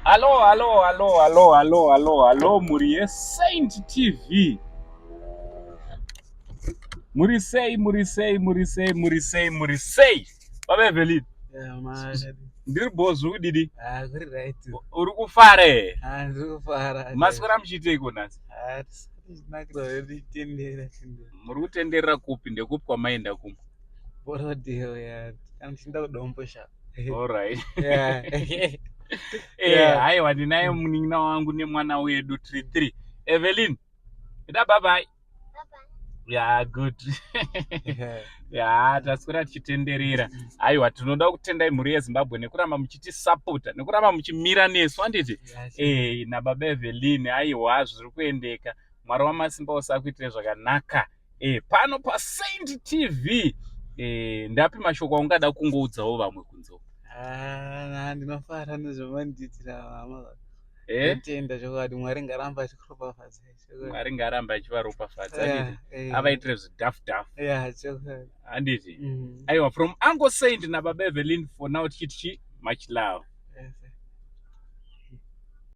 Hallo, hallo, hallo, hallo, hallo, hallo, hallo, mhuri yeSaint TV. Muri sei, muri sei, muri sei, muri sei, muri sei. Baba Evelyn. Yeah, man. Ndiri bho zvekudidi? Ah, kuri right. Uri kufara here? Ah, ndiri kufara. Maswera muchiiteiko nhasi? Ah, tinakira hedu tendera tendera. Muri kutenderera kupi ndekupi kwamaenda kumwe? Borodeo ya. Kana tichienda kudombo sha. All right. Yeah. Eh, haiwa ndinaye munin'ina wangu nemwana wedu 33. Evelyn. Ida bye bye. Yeah, good. Ya, taswera tichitenderera. Aiwa, tinoda kutendai mhuri yeZimbabwe nekuramba muchitisapota, nekuramba muchimira nesu, handiti? Eh, nababa Evelyn, aiwa, zviri kuendeka. Mwari wamasimba ose akuitire zvakanaka. Eh, pano paSaint TV. Eh, ndapi mashoko aungada kungoudzawo vamwe kunze uko? Ah, ndinofara nezvamandiitira hama. Eh? Ndinotenda chokwadi, Mwari ngaramba achikuropafadza. Mwari ngaaramba achivaropafadza, handiti? Avaitire zvidhafu dhafu. Yeah, chokwadi. Handiti? Aiwa, from Uncle Saint nababa Evelyn for now tichiti chi much love. Yes.